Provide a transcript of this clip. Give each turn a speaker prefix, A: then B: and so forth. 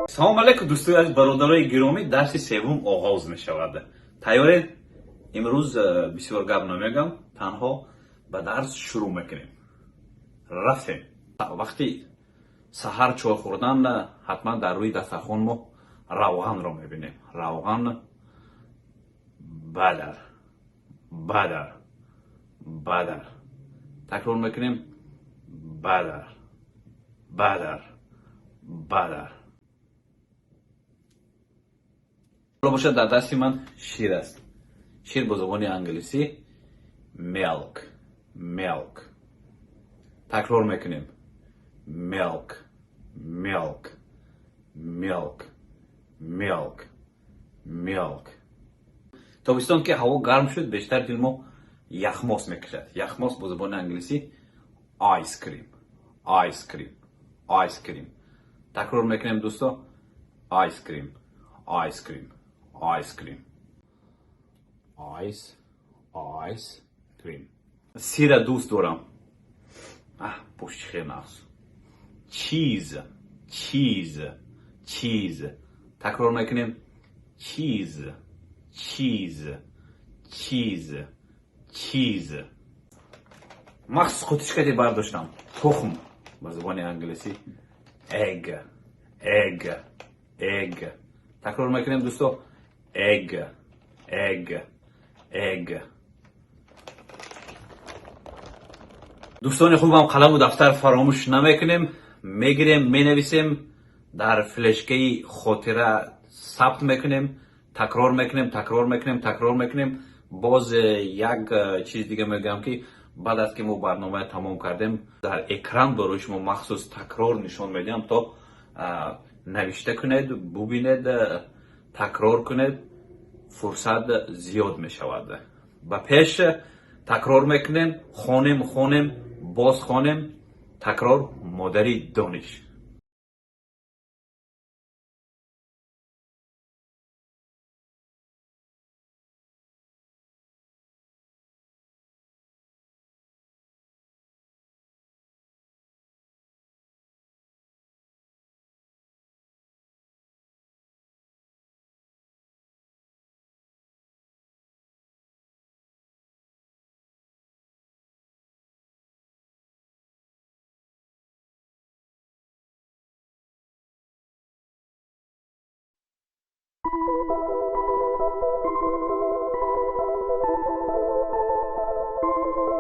A: Салом алейкум, дӯстои азиз, бародарои гиромӣ, дарси севум оғоз мешавад. Тайёред? Имрӯз бисёр гап намегам, танҳо ба дарс шурӯъ мекунем. Рафтем. Вақти саҳар чой хӯрдан ҳатман дар рӯи дастархон мо равғанро мебинем. Равған, butter, butter, butter. Такрор мекунем: butter, butter, butter. Бошад, дар дасти ман шир аст. Шир бо забони англисӣ milk, milk. Такрор мекунем: milk, milk, milk, milk, milk. Тобистон ки ҳаво гарм шуд, бештар дил мо яхмос мекашад. Яхмос бо забони англисӣ ice cream, ice cream, ice cream. Такрор мекунем, дӯсто: ice cream, ice cream, ice cream, ice, ice cream. Сира дӯст дорам. Аҳ, пушти хел нағз. Cheese, cheese, cheese. Такрор мекунем: cheese, cheese, cheese, cheese. Махсус қутишкате бардоштам. Тухм ба забони англисӣ egg, egg, egg. Такрор мекунем, дӯсто: egg, egg, egg. Дӯстони хубам, қаламу дафтар фаромӯш намекунем, мегирем, менависем, дар флешкаи хотира сабт мекунем, такрор мекунем, такрор мекунем, такрор мекунем. Боз як чиз дига мегӯям, ки баъд аз ки мо барномаро тамом кардем, дар экран барои шумо махсус такрор нишон медиҳам, то навишта кунед, бубинед, такрор кунед, фурсат зиёд мешавад. Ба пеш, такрор мекунем, хонем, хонем, боз хонем. Такрор модари дониш.